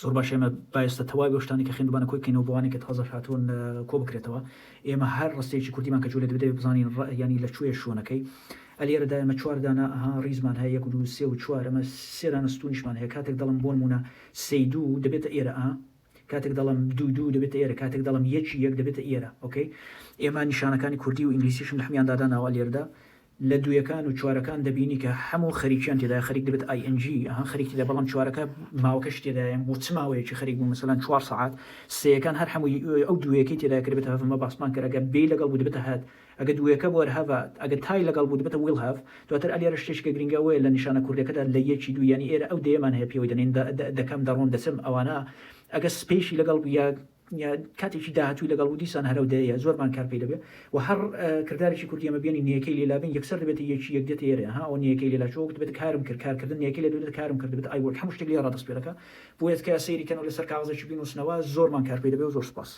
زۆر باشە ئێمە با ئێستا تەواوی ئەو شتانەی کە خوێندومانە کۆی بکەینەوە بۆ ئەوانەی کە تازەش هاتوون کۆ بکرێتەوە. ئێمە هەر ڕستەیەکی کوردیمان کە جوولە دەبێت دەبێت بزانین ڕ یانی لە کوێیە شوێنەکەی. ئەلێرەدا ئێمە چوار دانە ئەها ڕیزمان هەیە یەک و دوو سێ و چوار ئەمە سێ دانە ستوونیشمان هەیە کاتێک دەڵێم بۆ نموونە سێی دوو دەبێتە ئێرە ئا کاتێک دەڵێم دووی دوو دەبێتە ئێرە کاتێک دەڵێم یەکی یەک دەبێتە ئێرە okay ئێمە نیشانەکانی کوردی و ئینگلیسیشم لە هەموویاندا داناوە لێرەدا لە دوویەکان و چوارەکان دەبینی کە حەموو خەریکیان تێدایە خەریک دەبێت ing ئەها خەریک تێدایە بەڵام چوارەکە ماوەکەشی تێدایە بۆ چ ماوەیەکی خەریک بوو مەسەلەن چوار سەعات سێیەکان هەر حەمووی ئەو دوویەکەی تێدایە کە دەبێتە have ئەمە باسمان کرد ئەگەر بێی لەگەڵ بوو دەبێتە had ئەگەر دوویەکە بوو هەر have ئەگەر تای لەگەڵ بوو دەبێتە will have دواتر ئەلێرە شتێکی کە گرینگە ئەوەیە لە نیشانە کوردیەکەدا لە یەکی دوو یانی ئێرە ئەو دەیەمان هەیە پێوەی دەنێین دەکەم دەڕۆم دەچم ئەوانە ئەگەر سپەیشی لەگەڵ بوو یا کاتێکی داهاتووی لەگەڵ بوو دیسان هەر ئەو دەیە زۆرمان کار پێی دەبێ و هەر کردارێکی کوردی ئەمە بێنی نییەکەی لێ لابین یەکسەر دەبێتە یەکی یەک دێتە ئێرە ها ئەوە نییەکەی لێ لاچووە وەک دەبێتە کارم کرد کارکردن نییەکەی لێ دەبێتە کارم کرد دەبێتە I work هەموو شتێک لێ ڕا دەست پێ دەکا بۆیە تکایە سەیری کەن و لەسەر کاغەزێکی بینووسنەوە زۆرمان کار پێی دەبێ و زۆر سوپاس.